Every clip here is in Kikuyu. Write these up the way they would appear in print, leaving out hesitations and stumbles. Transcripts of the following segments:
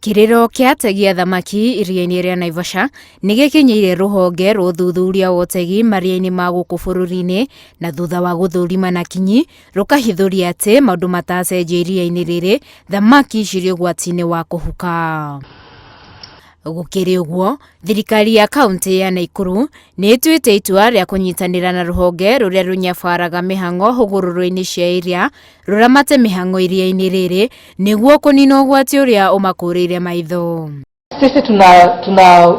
Kĩrĩro kĩa ategi a thamaki iria-inĩ rĩa Naivasha nĩ gĩkinyĩire rũhonge rwa ũthuthuria wa ũtegi maria-inĩ ma gũkũ bũrũri-inĩ na thutha wa gũthũrima na kinyi rũkahithũria atĩ maũndũ matacenjia iria-inĩ rĩrĩ thamaki cirĩ ũgwati-inĩ wa kũhuka. Gũkĩrĩ ũguo, thirikari ya kaũntĩ ya Naikuru nĩ ĩtuĩte itua rĩa kũnyitanĩra na rũhonge rũrĩa rũnyabaraga mĩhang'o hũgũrũrũ-inĩ cia iria rũramate mĩhang'o iria-inĩ rĩrĩ nĩguo kũnina ũgwati ũrĩa ũmakũrĩire maitho. Sisi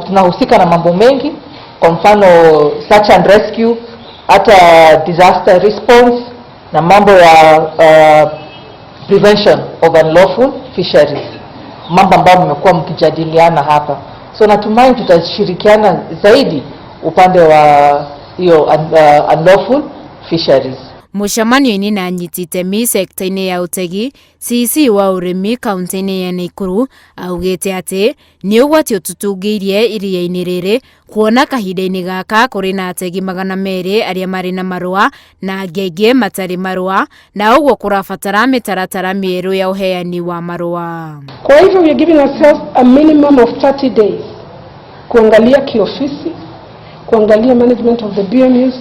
tunahusika na mambo mengi, kwa mfano search and rescue, hata disaster response na mambo ya prevention of unlawful fisheries, mambo ambayo mmekuwa mkijadiliana hapa. So natumai tutashirikiana zaidi upande wa hiyo unlawful fisheries. Mũcemanio-inĩ na anyiti itemi sekta-inĩ ya ũtegi, CEC wa ũrĩmi kaunti-inĩ ya Naikuru augĩte atĩ nĩ ũgwati ũtutungĩirie iria-inĩ rĩrĩ kuona kahinda-inĩ gaka kũrĩ na ategi 200 arĩa marĩ na marũa na angĩ aingĩ matarĩ marũa na ũguo kũrabatara mĩtaratara mĩerũ ya ũheani wa marũa. Kwa hivyo we are giving ourselves a minimum of 30 days kuangalia kiofisi, kuangalia management of the BMUs,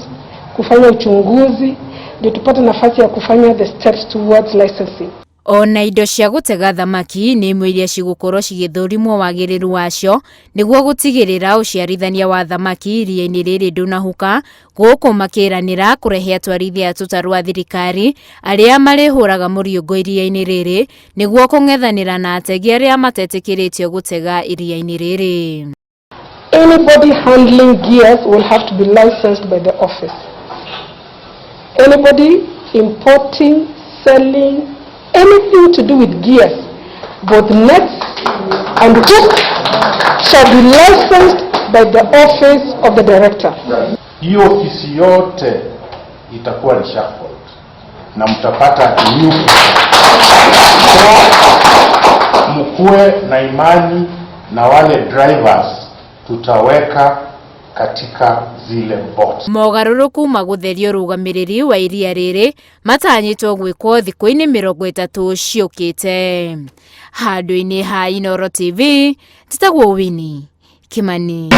kufanya uchunguzi ndio tupate nafasi ya kufanya the steps towards licensing. Ona indo cia gũtega thamaki nĩ imwe iria cigũkorwo cigĩthũrimwo wagĩrĩru wacio nĩguo gũtigĩrĩra ũciarithania wa thamaki iria-inĩ rĩrĩ ndũnahuka, gũkũ makĩranĩra kũrehe atwarithia a tũtarũ a thirikari arĩa marĩhũraga mũriũngo iria-inĩ rĩrĩ nĩguo kũng'ethanĩra na ategi arĩa matetĩkĩrĩtio gũtega iria-inĩ rĩrĩ. Anybody handling gears will have to be licensed by the office. Anybody importing, selling, anything to do with gears, both nets and hooks, shall be licensed by the office of the director. Hiyo ofisi yote itakuwa reshuffled na mtapata new people. So mkuwe na imani na wale drivers tutaweka katika zile boats. Mogarũrũku ma gũtheria ũrũgamĩrĩri wa iria rĩrĩ matanyĩtwo gwĩkwo thikũ-inĩ 30 ciũkĩte. Handũ-inĩ ha Inooro TV, njĩtagwo Winnie Kimani.